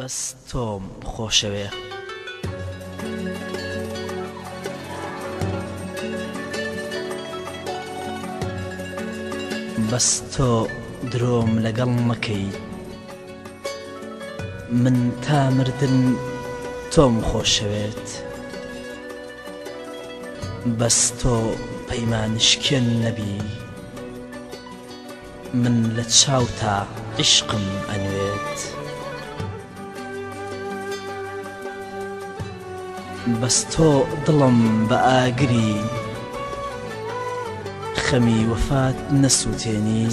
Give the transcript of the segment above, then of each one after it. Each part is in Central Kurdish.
بەس تۆم خۆشەوێ. بەس تۆ درۆم لەگەڵ مەکەی. من تا مردن تۆم خۆشەوێت. بەس تۆ پەیمانشکێن نەبی. من لە چاوتا عیشقم ئەنوێت. بەس تۆ دڵم بە ئاگری خەمی وەفات نەسووتێنی.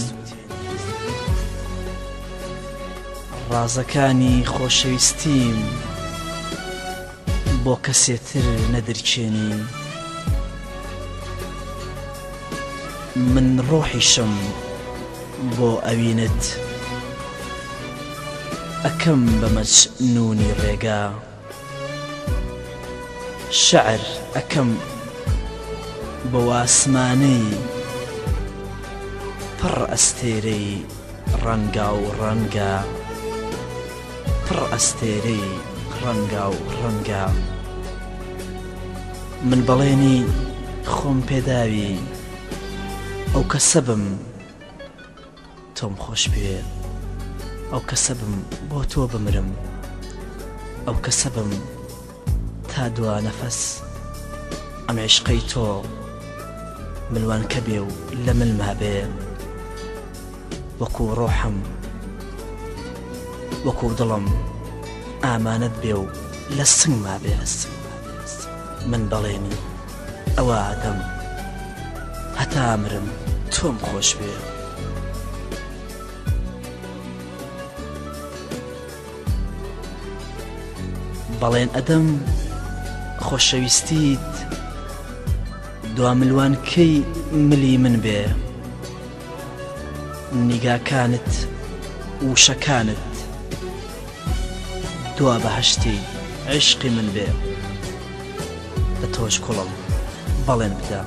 ڕازەکانی خۆشەویستیم بۆ کەسێ تر نەدرکێنی. من ڕۆحیشم بۆ ئەوینت ئەکەم بە مەجنوونی ڕێگا. شعر ئەکەم بەو ئاسمانەی پڕ ئەستێرەی ڕەنگاو ڕەنگە پڕ ئەستێرەی ڕەنگاو ڕەنگە من بەڵێنی خۆم پێداوی ئەو کەسە بم تۆم خۆش بوێ ئەو کەسە بم بۆ تۆ بمرم ئەو کەسە بم تا دوا نەفەس ئەم عیشقەی تۆ ملوانکە بێ و لە ملما بێ وەکو ڕۆحم وەکو دڵم ئامانەت بێ و لە سنگما بێ من بەڵێنی ئەوە ئەدەم هەتا مرم تۆم خۆش بێ. بەڵێن ئەدەم خۆشەویستیت دوا ملوانکەی ملی من بێ نیگاکانت وشەکانت دوا بەهەشتی عیشقی من بێ دە تۆش کوڵم بەڵێن بدە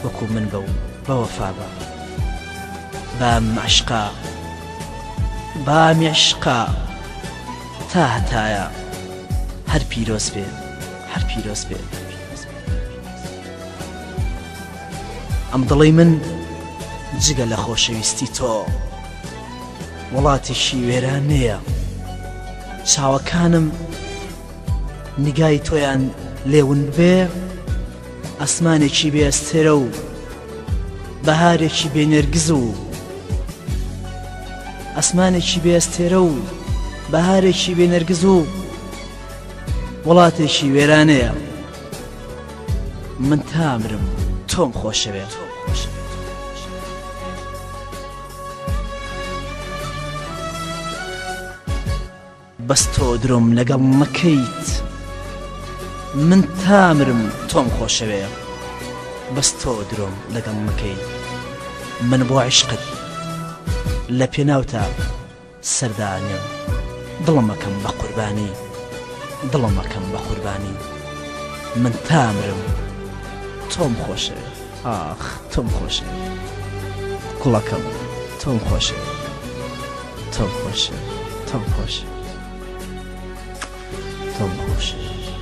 وەکو من بە و بەوەفا بە بام عشقا بامی عشقا تا هەتایە هەر پیرۆز بێ هەر پیرۆز بێ ئەم دڵەی من جگە لە خۆشەویستی تۆ وڵاتێکی وێرانەیە چاوەکانم نیگای تۆیان لێون بێ ئەسمانێکی بێ ئەستێرە و بەهارێکی بێ نێرگز و ئەسمانێکی بێ ئەستێرە و بەهارێکی بێ نێرگز و وڵاتێکی وێرانەیە من تامرم تۆم خۆشەوێ. بەس تۆ درۆم لەگەڵ نەکەیت من تامرم تۆم خۆشەوێ بەس تۆ درۆم لەگەڵ نەکەی من بۆ عیشقت لە پێناوتا سەردانێم دڵمەکەم بە قوربانی دڵمەکەم بە قوربانی من تامرم تۆم خۆشەوێ ئاخ تۆم خۆشەوێ گوڵەکەم تۆم خۆشەوێ تۆم خۆشەوێ تۆم خۆشەوێ تۆم خۆشەوێ.